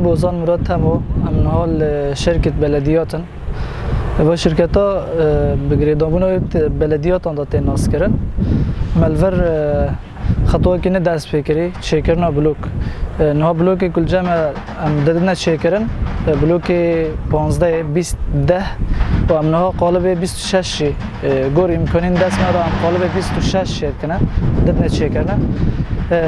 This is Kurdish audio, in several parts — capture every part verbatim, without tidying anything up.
Ozan Murat Temo, em niha li şirket belediyat in. Eva şirketa, e, bi girêdabûna wê te-, belediyatan de tê naskirin. Me li vir, e, xetwekî nû dest pê kirî, çêkirina blok. E, niha blokê ku li cem me em didine çêkirin, e, blokê panzdeh, bîst, deh û em niha qalibê bîst û şeş jî, e, gor îmkanîn dest me de em qalibê bîst û şeş çêdikine, didine çêkirine. E,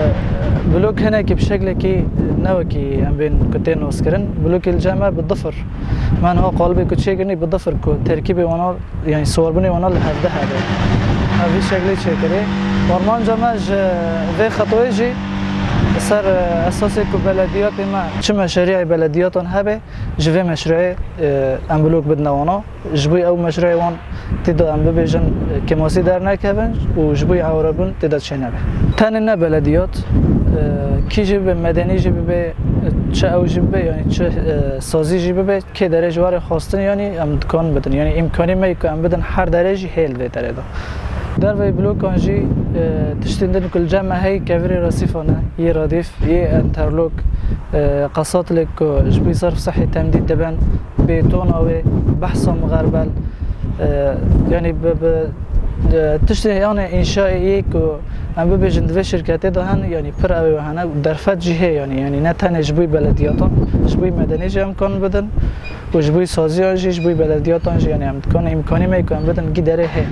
blok hinekî bi şeklekî ne wekî em bên ku tê naskirin. Blokê li cem me bi difir. Me niha qalibê ku çêkirinî bi difir ku terkîbê wana, yanî siwarbûnê wana li hevdeh hebe. Ev vî şeklê çêkirê. Armanca me ji vê xetwê jî ser, e, esasê ku belediyatê me çi meşeriyê belediyatan hebe, ji vê meşruê, e, em blok bidine wana. Ji bo ew meşruê wan tê de em bibêjin, e, kêmasî dernekevin û ji bo ewrebûn tê de çênebe. Tenê ne belediyat, e, kî jî bibe, medenî jî bibe, e, çi ew jî bibe, yanî çi, e, sazî jî bibe, kê derê ji warê xwestin, yanî em dikan bidin. Yanî îmkanî me ku em bidin her derê jî hê li vê derê de. Derveyî blokan jî, e, tiştên din ku li cem me heye, kevirê resîfa ne, yê redîf, yê enterlok, e, qesatilek ku ji bo serf sihî temdîd dibin, bêtona wê, behsa mixerbel, e, yanî bi, bi, e, tiştê yanî înşaê yê ku em bibêjin di vê şirketê de hene, yanî pir ew ê hene, derfet jî heye yanî, yanî ne tenê ji bo belediyatan, ji bo medenî jî em kan bidin û ji bo saziyan jî, ji bo belediyatan jî, yanî em dikan îmkanî me ku em bidin gî derê heye.